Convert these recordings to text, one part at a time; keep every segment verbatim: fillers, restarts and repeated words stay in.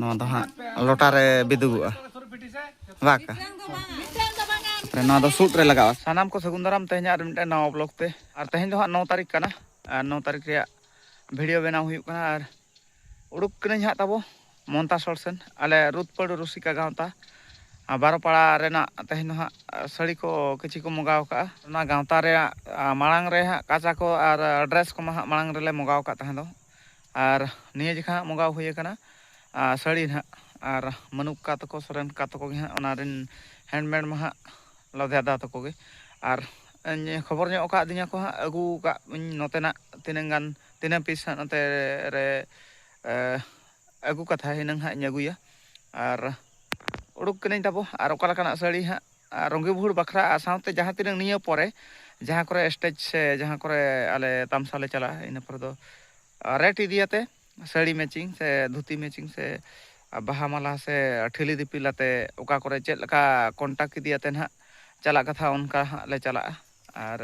ᱱᱚᱣᱟ ᱫᱚ ᱦᱟᱸᱜ ᱞᱚᱴᱟ ᱨᱮ ᱵᱤᱫᱩᱜᱚᱜᱼᱟ᱾ ᱵᱟᱠᱟ᱾ ᱛᱟᱯᱚᱨᱮ ᱱᱚᱣᱟ ᱫᱚ ᱥᱩᱫ ᱨᱮ ᱞᱟᱜᱟᱜᱼᱟ᱾ ᱥᱟᱱᱟᱢ ᱠᱚ ᱥᱟᱹᱜᱩᱱ ᱫᱟᱨᱟᱢ ᱛᱮᱦᱮᱧ ᱟᱨ ᱢᱤᱫᱴᱮᱱ ᱱᱟᱣᱟ ᱵᱞᱚᱜ ᱛᱮ᱾ ᱟᱨ ᱛᱮᱦᱮᱧ ᱫᱚ ᱦᱟᱸᱜ ᱱᱚ ᱛᱟᱹᱨᱤᱠᱷ ᱠᱟᱱᱟ᱾ ᱟᱨ ᱱᱚ ᱛᱟᱹᱨᱤᱠᱷ ᱨᱮᱭᱟᱜ ᱵᱷᱤᱰᱤᱭᱳ ᱵᱮᱱᱟᱣ ᱦᱩᱭᱩᱜ ᱠᱟᱱᱟ᱾ ᱟᱨ ᱩᱰᱩᱠ ᱠᱟᱹᱱᱟᱹᱧ ᱦᱟᱸᱜ ᱛᱟᱵᱚ ᱢᱚᱱᱛᱟᱥᱚᱲ ᱥᱮᱱ, ᱟᱞᱮ ᱨᱩᱫᱽᱯᱟᱹᱲ ᱨᱩᱥᱤᱠᱟ ᱜᱟᱶᱛᱟ ᱟᱨ ᱵᱟᱨᱚᱯᱟᱲᱟ ᱨᱮᱱᱟᱜ ᱛᱮᱦᱮᱧ ᱫᱚ ᱦᱟᱸᱜ ᱥᱟᱹᱲᱤ ᱠᱚ ᱠᱤᱪᱷᱤ ᱠᱚ ᱢᱚᱜᱟᱣ ᱠᱟᱜᱼᱟ᱾ ᱚᱱᱟ ᱜᱟᱶᱛᱟ ᱨᱮᱭᱟᱜ ᱢᱟᱲᱟᱝ ᱨᱮ ᱦᱟᱸᱜ ᱠᱟᱪᱟ ᱠᱚ ᱟᱨ ᱰᱨᱮᱥ ᱠᱚᱢᱟ ᱦᱟᱸᱜ ᱢᱟᱲᱟᱝ ᱨᱮᱞᱮ ᱢᱚᱜᱟᱣ ᱠᱟᱜ ᱛᱟᱦᱮᱸ ᱫᱚ᱾ ᱟᱨ ᱱᱤᱭᱟᱹ ᱡᱚᱠᱷᱟ ᱦᱟᱸᱜ ᱢᱚᱜᱟᱣ ᱦᱩᱭ ᱟᱠᱟᱱᱟ ᱥᱟᱹᱲᱤ ᱱᱟᱦᱟᱜ᱾ ᱟᱨ ᱢᱟᱹᱱᱩ ᱠᱟᱠᱟ ᱛᱟᱠᱚ, ᱥᱚᱨᱮᱱ ᱠᱟᱠᱟ ᱛᱟᱠᱚ ᱜᱮ ᱦᱟᱸᱜ ᱚᱱᱟ ᱨᱮᱱ ᱦᱮᱱᱰᱢᱮᱰ ᱢᱟ ᱦᱟᱸᱜ ᱞᱟᱫᱷᱮ ᱫᱟ ᱛᱟᱠᱚ ᱜᱮ᱾ ᱟᱨ ᱤᱧ ᱠᱷᱚᱵᱚᱨ ᱧᱚᱜ ᱟᱠᱟᱫᱤᱧᱟᱹ ᱠᱚ ᱦᱟᱸᱜ, ᱟᱹᱜᱩ ᱟᱠᱟᱫ ᱤᱧ ᱱᱚᱛᱮᱱᱟᱜ ᱛᱤᱱᱟᱹᱝ ᱜᱟᱱ, ᱛᱤᱱᱟᱹᱝ ᱯᱤᱥ ᱦᱟᱸᱜ ᱱᱚᱛᱮ ᱨᱮ ᱟᱹᱜᱩ ᱠᱟᱛᱷᱟ ᱦᱤᱱᱟᱹᱝ ᱦᱟᱸᱜ ᱤᱧ ᱟᱹᱜᱩᱭᱟ᱾ ᱟᱨ ᱩᱰᱩᱠ ᱠᱟᱹᱱᱟᱹᱧ ᱛᱟᱵᱚ᱾ ᱟᱨ ᱚᱠᱟ ᱞᱮᱠᱟᱱᱟᱜ ᱥᱟᱹᱲᱤ ᱦᱟᱸᱜ, ᱟᱨ ᱨᱚᱝᱜᱤ ᱵᱷᱩᱲ ᱵᱟᱠᱷᱨᱟ, ᱟᱨ ᱥᱟᱶᱛᱮ ᱡᱟᱦᱟᱸ ᱛᱤᱱᱟᱹᱝ ᱱᱤᱭᱟᱹ ᱯᱚᱨᱮ ᱡᱟᱦᱟᱸ ᱠᱚᱨᱮ ᱥᱴᱮᱡᱽ ᱥᱮ ᱡᱟᱦᱟᱸ ᱠᱚᱨᱮ ᱟᱞᱮ ᱛᱟᱢᱥᱟ ᱞᱮ ᱪᱟᱞᱟᱜᱼᱟ, ᱤᱱᱟᱹ ᱯᱚᱨᱮ ᱫᱚ ᱨᱮᱴ ᱤᱫᱤᱭᱟᱛᱮ ᱥᱟᱹᱲᱤ ᱢᱮᱪᱤᱝ ᱥᱮ ᱫᱷᱩᱛᱤ ᱢᱮᱪᱤᱝ ᱥᱮ ᱵᱟᱦᱟ ᱢᱟᱞᱟ ᱥᱮ ᱴᱷᱤᱞᱤ ᱫᱤᱯᱤᱞ ᱟᱛᱮ ᱚᱠᱟ ᱠᱚᱨᱮ ᱪᱮᱫ ᱞᱮᱠᱟ ᱠᱚᱱᱴᱟᱠᱴ ᱤᱫᱤᱭᱟᱛᱮ ᱱᱟᱦᱟᱜ ᱪᱟᱞᱟᱜ ᱠᱟᱛᱷᱟ, ᱚᱱᱠᱟ ᱦᱟᱸᱜ ᱞᱮ ᱪᱟᱞᱟᱜᱼᱟ᱾ ᱟᱨ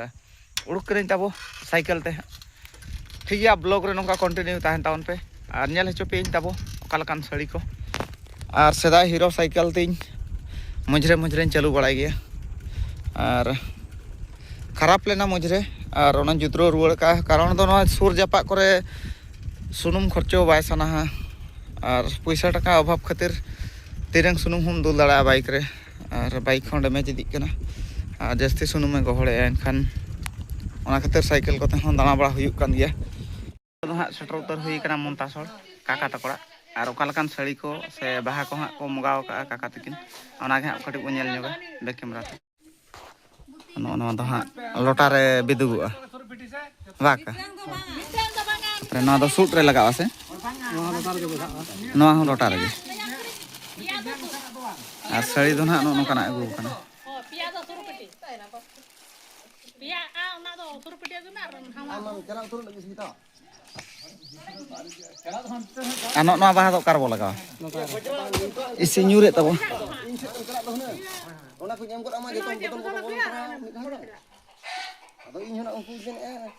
ᱩᱰᱩᱠ ᱠᱟᱹᱱᱟᱹᱧ ᱛᱟᱵᱚ ᱥᱟᱭᱠᱮᱞ ᱛᱮ ᱦᱟᱸᱜ᱾ ᱴᱷᱤᱠ ᱜᱮᱭᱟ, ᱵᱞᱚᱜ ᱨᱮ ᱱᱚᱝᱠᱟ ᱠᱚᱱᱴᱤᱱᱤᱭᱩ ᱛᱟᱦᱮᱱ ᱛᱟᱵᱚᱱ ᱯᱮ᱾ ᱟᱨ ᱧᱮᱞ ᱦᱚᱪᱚ ᱯᱮᱭᱟᱹᱧ ᱛᱟᱵᱚ ᱚᱠᱟ ᱞᱮᱠᱟᱱ ᱥᱟᱹᱲᱤ ᱠᱚ᱾ ᱟᱨ ᱥᱮᱫᱟᱭ ᱦᱤᱨᱳ ᱥᱟᱭᱠᱮᱞ ᱛᱤᱧ ᱢᱚᱡᱽᱨᱮ ᱢᱚᱡᱽᱨᱮᱧ ᱪᱟᱹᱞᱩ ᱵᱟᱲᱟᱭ ᱜᱮᱭᱟ᱾ ᱟᱨ ᱠᱷᱟᱨᱟᱯ ᱞᱮᱱᱟ ᱢᱚᱡᱽᱨᱮ, ᱟᱨ ᱚᱱᱟᱧ ᱡᱩᱛᱨᱟᱹᱣ ᱨᱩᱣᱟᱹᱲ ᱠᱟᱜᱼᱟ᱾ ᱠᱟᱨᱚᱱ ᱫᱚ ᱱᱚᱣᱟ ᱥᱩᱨ ᱡᱟᱯᱟᱜ ᱠᱚᱨᱮ ᱥᱩᱱᱩᱢ ᱠᱷᱚᱨᱪᱚ ᱵᱟᱭ ᱥᱟᱱᱟᱣᱟ, ᱟᱨ ᱯᱚᱭᱥᱟ ᱴᱟᱠᱟ ᱚᱵᱷᱟᱵᱽ ᱠᱷᱟᱹᱛᱤᱨ ᱛᱤᱱᱟᱹᱝ ᱥᱩᱱᱩᱢ ᱦᱚᱸᱢ ᱫᱩᱞ ᱫᱟᱲᱮᱭᱟᱜᱼᱟ ᱵᱟᱭᱤᱠ ᱨᱮ᱾ ᱟᱨ ᱵᱟᱭᱤᱠ ᱦᱚᱸ ᱰᱮᱢᱮᱡᱽ ᱤᱫᱤᱜ ᱠᱟᱱᱟ, ᱟᱨ ᱡᱟᱹᱥᱛᱤ ᱥᱩᱱᱩᱢᱮ ᱜᱚᱦᱚᱲᱮᱜᱼᱟ᱾ ᱮᱱᱠᱷᱟᱱ ᱚᱱᱟ ᱠᱷᱟᱹᱛᱤᱨ ᱥᱟᱭᱠᱮᱞ ᱠᱚᱛᱮ ᱦᱚᱸ ᱫᱟᱬᱟ ᱵᱟᱲᱟ ᱦᱩᱭᱩᱜ ᱠᱟᱱ ᱜᱮᱭᱟ᱾ ᱱᱤᱛᱚᱜ ᱫᱚ ᱦᱟᱸᱜ ᱥᱮᱴᱮᱨ ᱩᱛᱟᱹᱨ ᱦᱩᱭ ᱠᱟᱱᱟ ᱢᱚᱱᱛᱟᱥᱚᱲ ᱠᱟᱠᱟ ᱛᱟᱠᱚ ᱚᱲᱟᱜ᱾ ᱟᱨ ᱚᱠᱟ ᱞᱮᱠᱟᱱ ᱥᱟᱹᱲᱤ ᱠᱚ ᱥᱮ ᱵᱟᱦᱟ ᱠᱚ ᱦᱟᱸᱜ ᱠᱚ ᱢᱚᱜᱟᱣ ᱠᱟᱜᱼᱟ ᱠᱟᱠᱟ ᱛᱟᱹᱠᱤᱱ, ᱚᱱᱟ ᱜᱮ ᱦᱟᱸᱜ ᱠᱟᱹᱴᱤᱡ ᱵᱚᱱ ᱧᱮᱞ ᱧᱚᱜᱟ ᱵᱮᱠ ᱠᱮᱢᱮᱨᱟ ᱛᱮ᱾ ᱱᱚᱜᱼᱚ ᱱᱚᱣᱟ ᱫᱚ ᱦᱟᱸᱜ ᱞᱚᱴᱟ ᱨᱮ ᱵᱤᱫᱩᱜᱚᱜᱼᱟ᱾ ᱵᱟᱠᱟ᱾ ᱱᱚᱣᱟ ᱫᱚ ᱥᱩᱫ ᱨᱮ ᱞᱟᱜᱟᱜᱼᱟ ᱥᱮ? ᱱᱚᱣᱟ ᱦᱚᱸ ᱞᱚᱴᱟ ᱨᱮᱜᱮ᱾ ᱟᱨ ᱥᱟᱹᱲᱤ ᱫᱚ ᱱᱟᱦᱟᱜ ᱱᱚᱜᱼᱚ ᱱᱚᱝᱠᱟᱱᱟᱜ ᱟᱹᱜᱩ ᱟᱠᱟᱱᱟ᱾ ᱯᱮᱭᱟ ᱫᱚ ᱥᱩᱨ ᱯᱤᱴᱤ᱾ ᱯᱮᱭᱟ ᱟᱨ ᱚᱱᱟ ᱫᱚ ᱥᱩᱨ ᱯᱤᱴᱤ ᱟᱹᱜᱩᱭ ᱢᱮ ᱟᱨ ᱱᱟᱣᱟ᱾ ᱟᱨ ᱱᱚᱜᱼᱚ ᱱᱚᱣᱟ ᱵᱟᱦᱟ ᱫᱚ ᱚᱠᱟ ᱨᱮᱵᱚ ᱞᱟᱜᱟᱣᱟ? ᱤᱥᱤ ᱧᱩᱨᱮᱫ ᱛᱟᱵᱚ᱾ ᱚᱱᱟ ᱠᱚᱧ ᱮᱢ ᱜᱚᱫ ᱟᱢᱟ, ᱡᱚᱛᱚ ᱵᱚᱛᱚᱞ ᱵᱚᱛᱚᱞ ᱵᱚᱛᱚᱞ ᱛᱚᱨᱟ ᱢᱤᱫ ᱫᱷᱟᱣ ᱫᱚ᱾ ᱟᱫᱚ ᱤᱧ ᱦᱚᱸ ᱱᱟᱜ ᱩᱱᱠᱩ ᱢᱮᱱᱮᱫᱼᱟ,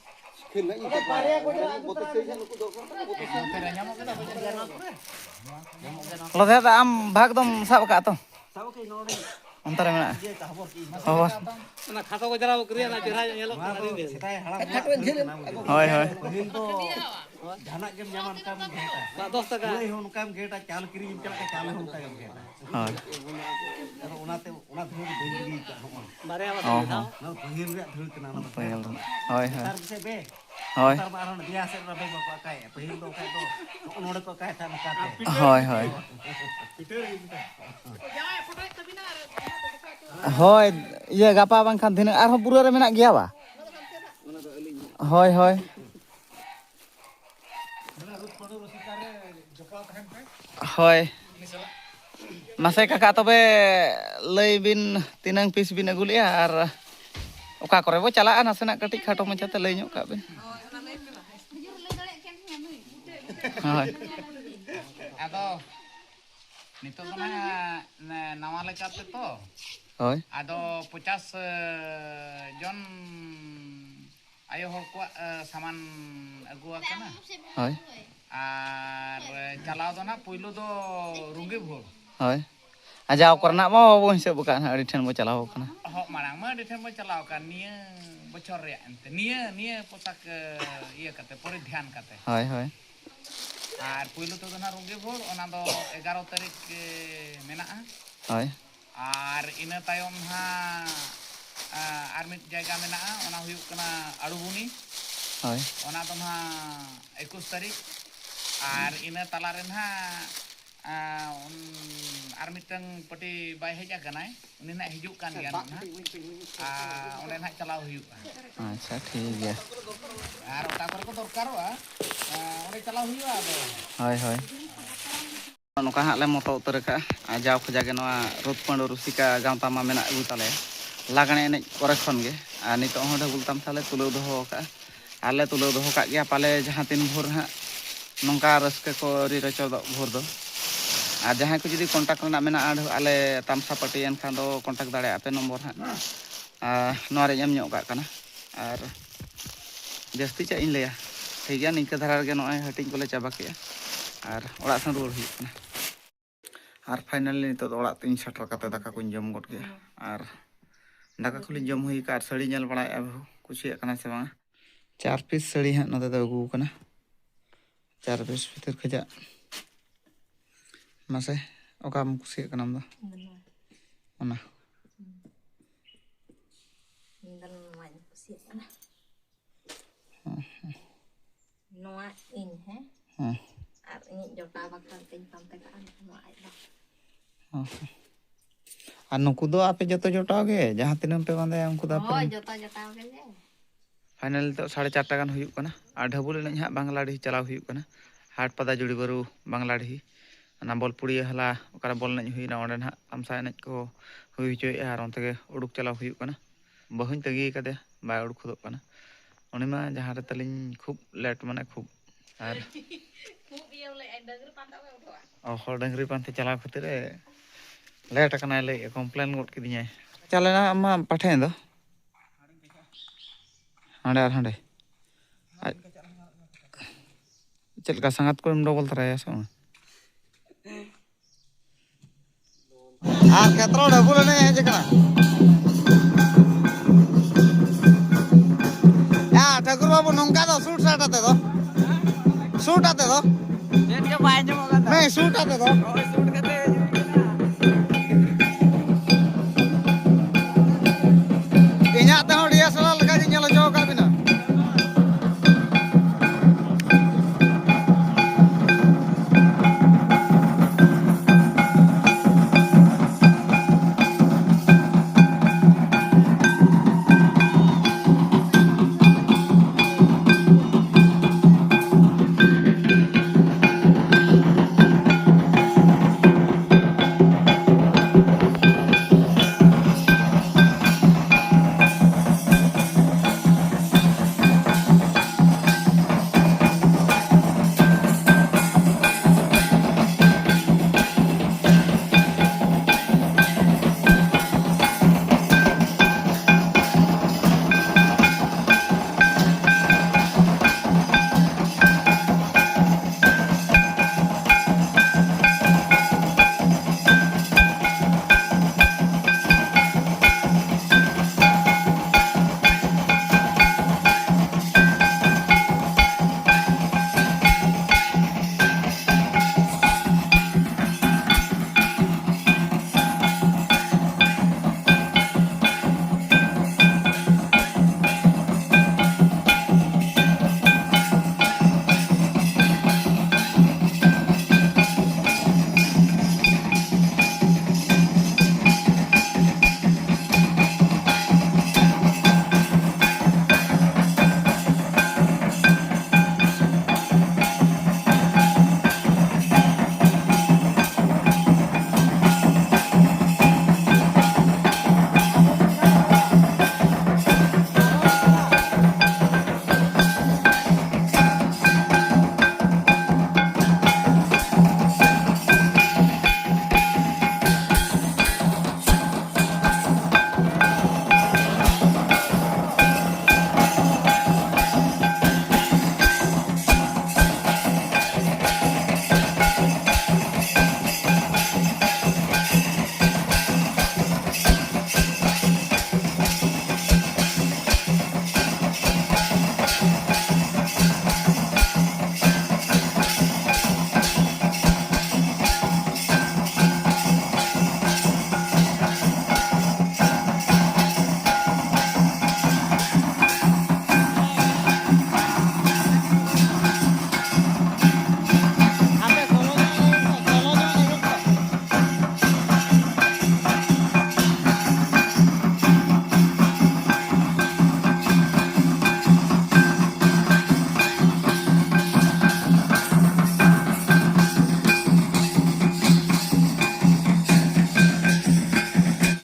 ᱞᱚᱫᱷᱮ ᱫᱟ, ᱟᱢ ᱵᱷᱟᱜᱽ ᱫᱚᱢ ᱥᱟᱵ ᱟᱠᱟᱫ ᱛᱚ? ᱚᱱᱛᱮ ᱨᱮ ᱢᱮᱱᱟᱜᱼᱟ᱾ ᱦᱚᱸ᱾ ᱚᱱᱟ ᱠᱷᱟᱴᱚ ᱠᱚ ᱡᱟᱞᱟᱣ ᱠᱚ ᱠᱤᱨᱤᱧᱟ, ᱚᱱᱟ ᱪᱮᱦᱨᱟ ᱧᱚᱜ ᱧᱮᱞᱚᱜ ᱠᱟᱱᱟ, ᱟᱹᱰᱤ ᱵᱮᱥ᱾ ᱦᱳᱭ, ᱦᱳᱭ᱾ ᱯᱟᱹᱦᱤᱞ ᱫᱚ ᱡᱟᱦᱟᱱᱟᱜ ᱜᱮᱢ ᱧᱟᱢᱟ, ᱚᱱᱠᱟᱢ ᱜᱷᱮᱸᱴᱟ᱾ ᱫᱟᱜ ᱫᱚᱥ ᱴᱟᱠᱟ᱾ ᱠᱩᱲᱟᱹᱭ ᱦᱚᱸ ᱚᱱᱠᱟᱢ ᱜᱷᱮᱸᱴᱟ, ᱪᱟᱣᱞᱮ ᱠᱤᱨᱤᱧ ᱮᱢ ᱪᱟᱞᱟᱜ ᱠᱷᱟᱱ, ᱪᱟᱣᱞᱮ ᱦᱚᱸ ᱚᱱᱠᱟ ᱜᱮᱢ ᱜᱷᱮᱸᱴᱟ᱾ ᱦᱳᱭ᱾ ᱟᱫᱚ ᱚᱱᱟᱛᱮ ᱚᱱᱟ ᱫᱷᱩᱲᱤ ᱫᱚ ᱵᱟᱹᱧ ᱜᱤᱰᱤ ᱟᱠᱟᱫ, ᱱᱚᱜᱼᱚᱭ᱾ ᱵᱟᱨᱭᱟ ᱵᱟᱨᱭᱟ ᱚ ᱢᱤᱫ ᱫᱷᱟᱣ᱾ ᱦᱚᱸ᱾ ᱚᱱᱟ ᱫᱚ ᱯᱟᱹᱦᱤᱞ ᱨᱮᱭᱟᱜ ᱫᱷᱩᱲᱤ ᱠᱟᱱᱟ, ᱚᱱᱟ ᱫᱚ ᱯᱟᱹᱦᱤᱞ ᱠᱷᱮᱛ ᱫᱚ᱾ ᱨᱮᱱᱟᱜ᱾ ᱦᱳᱭ, ᱦᱳᱭ᱾ ᱱᱮᱛᱟᱨ ᱜᱮᱥᱮ ᱵᱮ, ᱦᱳᱭ᱾ ᱱᱮᱛᱟᱨ ᱢᱟ ᱟᱨᱦᱚᱸ ᱫᱮᱭᱟ ᱥᱮᱫ ᱨᱮ ᱵᱮ ᱵᱟᱠᱚ ᱟᱠᱟᱭᱮᱫᱼᱟ᱾ ᱯᱟᱹᱦᱤᱞ ᱫᱚ ᱵᱟᱠᱷᱟᱡ ᱫᱚ ᱱᱚᱜᱼᱚ ᱱᱚᱰᱮ ᱠᱚ ᱟᱠᱟᱭᱮᱫ ᱛᱟᱦᱮᱸᱫ, ᱱᱚᱝᱠᱟ ᱛᱮ᱾ ᱦᱳᱭ, ᱦᱳᱭ᱾ ᱦᱳᱭ, ᱤᱭᱟᱹ, ᱜᱟᱯᱟ ᱵᱟᱝᱠᱷᱟᱱ ᱫᱷᱤᱱᱟᱹᱝ ᱟᱨᱦᱚᱸ ᱯᱩᱨᱟᱹ ᱨᱮ ᱢᱮᱱᱟᱜ ᱜᱮᱭᱟ ᱵᱟ? ᱦᱳᱭ, ᱦᱳᱭ᱾ ᱦᱳᱭ᱾ ᱢᱟᱥᱮ ᱠᱟᱠᱟ, ᱛᱚᱵᱮ ᱞᱟᱹᱭ ᱵᱤᱱ, ᱛᱤᱱᱟᱹᱝ piece ᱵᱤᱱ ᱟᱹᱜᱩ ᱞᱮᱜᱼᱟ ᱟᱨ ᱚᱠᱟ ᱠᱚᱨᱮ ᱵᱚ ᱪᱟᱞᱟᱜᱼᱟ? ᱱᱟᱥᱮᱱᱟᱜ ᱠᱟᱹᱴᱤᱡ ᱠᱷᱟᱴᱚ ᱢᱟᱪᱷᱟᱛᱮ ᱞᱟᱹᱭ ᱧᱚᱜ ᱠᱟᱜ ᱵᱤᱱ᱾ ᱦᱳᱭ᱾ ᱟᱫᱚ ᱱᱤᱛᱚᱜ ᱫᱚ ᱱᱟᱦᱟᱜ ᱱᱟᱣᱟ ᱞᱮᱠᱟᱛᱮ ᱛᱚ, ᱦᱳᱭ᱾ ᱟᱫᱚ ᱯᱚᱪᱟᱥ ᱡᱚᱱ ᱟᱭᱳ ᱦᱚᱲ ᱠᱚᱣᱟᱜ, ᱮ, ᱥᱟᱢᱟᱱ ᱟᱹᱜᱩ ᱟᱠᱟᱱᱟ᱾ ᱦᱳᱭ᱾ ᱟᱨ ᱪᱟᱞᱟᱣ ᱫᱚ ᱱᱟᱜ ᱯᱳᱭᱞᱳ ᱫᱚ ᱨᱩᱸᱜᱤ ᱵᱷᱳᱨ᱾ ᱦᱳᱭ᱾ ᱟᱨ ᱡᱟᱣ ᱠᱚᱨᱮᱱᱟᱜ ᱢᱟ ᱵᱟᱵᱚ ᱦᱤᱥᱟᱹᱵ ᱟᱠᱟᱫ ᱱᱟᱜ, ᱟᱹᱰᱤ ᱴᱷᱮᱱ ᱵᱚ ᱪᱟᱞᱟᱣ ᱟᱠᱟᱱᱟ᱾ ᱦᱚᱸ, ᱢᱟᱲᱟᱝ ᱢᱟ ᱟᱹᱰᱤ ᱴᱷᱮᱱ ᱵᱚ ᱪᱟᱞᱟᱣ ᱟᱠᱟᱱ, ᱱᱤᱭᱟᱹ ᱵᱚᱪᱷᱚᱨ ᱨᱮᱭᱟᱜ ᱮᱱᱛᱮ, ᱱᱤᱭᱟᱹ, ᱱᱤᱭᱟᱹ ᱯᱳᱥᱟᱠ, ᱮ, ᱤᱭᱟᱹ ᱠᱟᱛᱮ, ᱯᱚᱨᱤᱫᱷᱟᱱ ᱠᱟᱛᱮ᱾ ᱦᱳᱭ, ᱦᱳᱭ᱾ ᱟᱨ ᱯᱳᱭᱞᱳ ᱛᱮᱫᱚ ᱱᱟᱜ ᱨᱩᱸᱜᱤ ᱵᱷᱳᱨ, ᱚᱱᱟ ᱫᱚ ᱮᱜᱟᱨᱚ ᱛᱟᱹᱨᱤᱠᱷ, ᱮ, ᱢᱮᱱᱟᱜᱼᱟ᱾ ᱦᱳᱭ᱾ ᱟᱨ ᱤᱱᱟᱹ ᱛᱟᱭᱚᱢ ᱱᱟᱦᱟᱜ, ᱟ, ᱟᱨ ᱢᱤᱫ ᱡᱟᱭᱜᱟ ᱢᱮᱱᱟᱜᱼᱟ, ᱚᱱᱟ ᱦᱩᱭᱩᱜ ᱠᱟᱱᱟ ᱟᱲᱩᱵᱩᱱᱤ᱾ ᱦᱳᱭ᱾ ᱚᱱᱟ ᱫᱚ ᱱᱟᱦᱟᱜ ᱮᱠᱩᱥ ᱛᱟᱹᱨᱤᱠᱷ᱾ ᱟᱨ ᱤᱱᱟᱹ ᱛᱟᱞᱟ ᱨᱮ ᱱᱟᱦᱟᱜ, ᱟ, ᱩᱱ, ᱟᱨ ᱢᱤᱫᱴᱟᱝ ᱯᱟᱹᱴᱤ ᱵᱟᱭ ᱦᱮᱡ ᱟᱠᱟᱱᱟᱭ, ᱩᱱᱤ ᱱᱟᱦᱟᱜ ᱦᱤᱡᱩᱜ ᱠᱟᱱ ᱜᱮᱭᱟ ᱱᱟᱦᱟᱜ᱾ ᱟ, ᱚᱸᱰᱮ ᱱᱟᱦᱟᱜ ᱪᱟᱞᱟᱣ ᱦᱩᱭᱩᱜᱼᱟ᱾ ᱟᱪᱪᱷᱟ, ᱴᱷᱤᱠ ᱜᱮᱭᱟ᱾ ᱟᱨ ᱚᱠᱟ ᱠᱚᱨᱮ ᱠᱚ ᱫᱚᱨᱠᱟᱨᱚᱜᱼᱟ, ᱟ, ᱚᱸᱰᱮ ᱪᱟᱞᱟᱣ ᱦᱩᱭᱩᱜᱼᱟ ᱟᱫᱚ᱾ ᱦᱳᱭ, ᱦᱳᱭ᱾ ᱱᱚᱝᱠᱟ ᱦᱟᱸᱜ ᱞᱮ ᱢᱚᱛᱚ ᱩᱛᱟᱹᱨ ᱟᱠᱟᱜᱼᱟ᱾ ᱟᱨ ᱡᱟᱣ ᱠᱷᱚᱡᱟᱜ ᱜᱮ ᱱᱚᱣᱟ ᱨᱩᱯ ᱯᱟᱹᱰᱩ ᱨᱩᱥᱤᱠᱟ ᱜᱟᱶᱛᱟ ᱢᱟ ᱢᱮᱱᱟᱜ ᱟᱹᱜᱩ ᱛᱟᱞᱮᱭᱟ ᱞᱟᱜᱽᱬᱮ ᱮᱱᱮᱡ ᱠᱚᱨᱮ ᱠᱷᱚᱱ ᱜᱮ᱾ ᱟᱨ ᱱᱤᱛᱚᱜ ᱦᱚᱸ ᱰᱷᱟᱹᱵᱩᱞ ᱛᱟᱢᱥᱟ ᱞᱮ ᱛᱩᱞᱟᱹᱣ ᱫᱚᱦᱚ ᱟᱠᱟᱜᱼᱟ᱾ ᱟᱨ ᱞᱮ ᱛᱩᱞᱟᱹᱣ ᱫᱚᱦᱚ ᱠᱟᱜ ᱜᱮᱭᱟ, ᱯᱟᱞᱮ ᱡᱟᱦᱟᱸ ᱛᱤᱱ ᱵᱷᱳᱨ ᱦᱟᱸᱜ ᱱᱚᱝᱠᱟ ᱨᱟᱹᱥᱠᱟᱹ ᱠᱚ ᱟᱹᱣᱨᱤ ᱨᱚᱪᱚᱫᱚᱜ ᱵᱷᱳᱨ ᱫᱚ᱾ ᱟᱨ ᱡᱟᱦᱟᱸᱭ ᱠᱚ ᱡᱩᱫᱤ contact ᱨᱮᱱᱟᱜ ᱢᱮᱱᱟᱜᱼᱟ, ᱟᱞᱮ ᱛᱟᱢᱥᱟ ᱯᱟᱹᱴᱤ, ᱮᱱᱠᱷᱟᱱ ᱫᱚ contact ᱫᱟᱲᱮᱭᱟᱜᱼᱟ ᱯᱮ, ᱱᱚᱢᱵᱚᱨ ᱦᱟᱸᱜ, ᱟᱨ ᱱᱚᱣᱟ ᱨᱮᱧ ᱮᱢ ᱧᱚᱜ ᱠᱟᱜ ᱠᱟᱱᱟ᱾ ᱟᱨ ᱡᱟᱹᱥᱛᱤ ᱪᱮᱫ ᱤᱧ ᱞᱟᱹᱭᱟ? ᱴᱷᱤᱠ ᱜᱮᱭᱟ, ᱱᱤᱝᱠᱟᱹ ᱫᱷᱟᱨᱟ ᱨᱮᱜᱮ ᱱᱚᱜᱼᱚᱭ ᱦᱟᱹᱴᱤᱧ ᱠᱚᱞᱮ ᱪᱟᱵᱟ ᱠᱮᱜᱼᱟ ᱟᱨ ᱚᱲᱟᱜ ᱥᱮᱱ ᱨᱩᱣᱟᱹᱲ ᱦᱩᱭᱩᱜ ᱠᱟᱱᱟ᱾ ᱟᱨ finally ᱱᱤᱛᱚᱜ ᱫᱚ ᱚᱲᱟᱜ ᱛᱮᱧ ᱥᱮᱴᱮᱨ ᱠᱟᱛᱮ ᱫᱟᱠᱟ ᱠᱚᱧ ᱡᱚᱢ ᱜᱚᱫ ᱠᱮᱜᱼᱟ᱾ ᱟᱨ ᱫᱟᱠᱟ ᱠᱚᱞᱤᱧ ᱡᱚᱢ ᱦᱩᱭ ᱠᱟᱜᱼᱟ ᱟᱨ ᱥᱟᱹᱲᱤ ᱧᱮᱞ ᱵᱟᱲᱟᱭᱮᱫᱼᱟ, ᱵᱟᱹᱦᱩ ᱠᱩᱥᱤᱭᱟᱜ ᱠᱟᱱᱟ ᱥᱮ ᱵᱟᱝᱟ᱾ ᱪᱟᱨ piece ᱥᱟᱹᱲᱤ ᱦᱟᱸᱜ ᱱᱚᱛᱮ ᱫᱚ ᱟᱹᱜᱩ ᱠᱟᱱᱟ᱾ ᱪᱟᱨ piece ᱵᱷᱤᱛᱤᱨ ᱠᱷᱚᱡᱟᱜ ᱢᱟᱥᱮ ᱚᱠᱟᱢ ᱠᱩᱥᱤᱭᱟᱜ ᱠᱟᱱᱟ ᱟᱢ ᱫᱚ? ᱤᱧ ᱫᱚ ᱱᱚᱣᱟ᱾ ᱚᱱᱟ᱾ ᱦᱩᱸ᱾ ᱤᱧ ᱫᱚ ᱱᱚᱣᱟᱧ ᱠᱩᱥᱤᱭᱟᱜ ᱠᱟᱱᱟ᱾ ᱦᱮᱸ, ᱦᱮᱸ᱾ ᱱᱚᱣᱟ ᱤᱧ, ᱦᱮᱸ? ᱦᱮᱸ᱾ ᱟᱨ ᱤᱧᱤᱡ ᱡᱚᱴᱟᱣ ᱵᱟᱠᱷᱨᱟ ᱛᱤᱧ ᱯᱟᱱᱛᱮ ᱠᱟᱜᱼᱟ ᱱᱚᱣᱟ ᱟᱡ ᱫᱚ᱾ ᱦᱮᱸ, ᱦᱮᱸ᱾ ᱟᱨ ᱱᱩᱠᱩ ᱫᱚ ᱟᱯᱮ ᱡᱚᱛᱚ ᱡᱚᱴᱟᱣ ᱜᱮ, ᱡᱟᱦᱟᱸ ᱛᱤᱱᱟᱹᱜ ᱯᱮ ᱵᱟᱸᱫᱮᱭᱟ ᱩᱱᱠᱩ ᱫᱚ ᱟᱯᱮ ᱦᱳᱭ, ᱨᱮᱱ? ᱡᱚᱛᱚ ᱡᱚᱴᱟᱣ ᱜᱮ ᱡᱮ᱾ Final ᱱᱤᱛᱚᱜ ᱥᱟᱲᱮ ᱪᱟᱨᱴᱟ ᱜᱟᱱ ᱦᱩᱭᱩᱜ ᱠᱟᱱᱟ᱾ ᱟᱨ ᱰᱷᱟᱹᱵᱩᱞ ᱮᱱᱮᱡ ᱦᱟᱸᱜ ᱵᱟᱝᱞᱟᱰᱤᱦᱤ ᱪᱟᱞᱟᱣ ᱦᱩᱭᱩᱜ ᱠᱟᱱᱟ, ᱦᱟᱴᱯᱟᱫᱟ ᱡᱩᱲᱤᱵᱟᱹᱨᱩ ᱵᱟᱝᱞᱟᱰᱤᱦᱤ᱾ ᱚᱱᱟ ᱵᱚᱞᱯᱩᱲᱤᱭᱟᱹ ᱦᱟᱞᱟ ᱚᱠᱟᱨᱮ ᱵᱚᱞ ᱮᱱᱮᱡ ᱦᱩᱭᱱᱟ, ᱚᱸᱰᱮ ᱱᱟᱦᱟᱜ ᱛᱟᱢᱥᱟ ᱮᱱᱮᱡ ᱠᱚ ᱦᱩᱭ ᱦᱚᱪᱚᱭᱮᱫᱼᱟ ᱟᱨ ᱚᱱᱛᱮ ᱜᱮ ᱩᱰᱩᱠ ᱪᱟᱞᱟᱣ ᱦᱩᱭᱩᱜ ᱠᱟᱱᱟ᱾ ᱵᱟᱹᱦᱩᱧ ᱛᱟᱺᱜᱤ ᱠᱟᱫᱮᱭᱟ, ᱵᱟᱭ ᱩᱰᱩᱠ ᱦᱚᱫᱚᱜ ᱠᱟᱱᱟ᱾ ᱩᱱᱤ ᱢᱟ ᱡᱟᱦᱟᱸ ᱨᱮ ᱛᱟᱹᱞᱤᱧ ᱠᱷᱩᱵ late, ᱢᱟᱱᱮ ᱠᱷᱩᱵ᱾ ᱟᱨ ᱠᱷᱩᱵ ᱤᱭᱟᱹ ᱵᱚᱞᱮ ᱰᱟᱹᱝᱨᱤ ᱯᱟᱱᱛᱮ ᱵᱟᱭ ᱩᱰᱩᱠᱚᱜᱼᱟ᱾ ᱚ, ᱦᱚᱲ ᱰᱟᱹᱝᱨᱤ ᱯᱟᱱᱛᱮ ᱪᱟᱞᱟᱣ ᱠᱷᱟᱹᱛᱤᱨ ᱮ late ᱟᱠᱟᱱᱟᱭ, ᱞᱟᱹᱭ complain ᱜᱚᱫ ᱠᱤᱫᱤᱧᱟᱭ᱾ ᱪᱟᱞᱟᱣ ᱮᱱᱟ ᱟᱢ ᱢᱟ ᱯᱟᱴᱷᱮ ᱫᱚ᱾ ᱦᱟᱸᱰᱮ ᱟᱨ ᱦᱟᱸᱰᱮ᱾ ᱟᱡ ᱪᱮᱫ ᱞᱮᱠᱟ ᱥᱟᱸᱜᱟᱛ ᱠᱚᱢ double ᱛᱚᱨᱟᱭᱟ ᱥᱮ ᱵᱟᱝ? ᱟᱨ ᱠᱷᱮᱛᱨᱚ ᱰᱷᱟᱹᱵᱩᱞ ᱮᱱᱮᱡ ᱦᱮᱡ ᱟᱠᱟᱱᱟ᱾ ᱭᱟ, ᱴᱷᱟᱹᱠᱩᱨ ᱵᱟᱹᱵᱩ, ᱱᱚᱝᱠᱟ ᱫᱚ suit shirt ᱟᱛᱮ ᱫᱚ᱾ Suit ᱟᱛᱮ ᱫᱚ᱾ ᱪᱮᱫ ᱜᱮ ᱵᱟᱭ ᱟᱸᱡᱚᱢᱚᱜ ᱠᱟᱱ ᱛᱟᱦᱮᱸᱫ᱾ ᱱᱟᱭ, suit ᱟᱛᱮ ᱫᱚ᱾ ᱦᱳᱭ, suit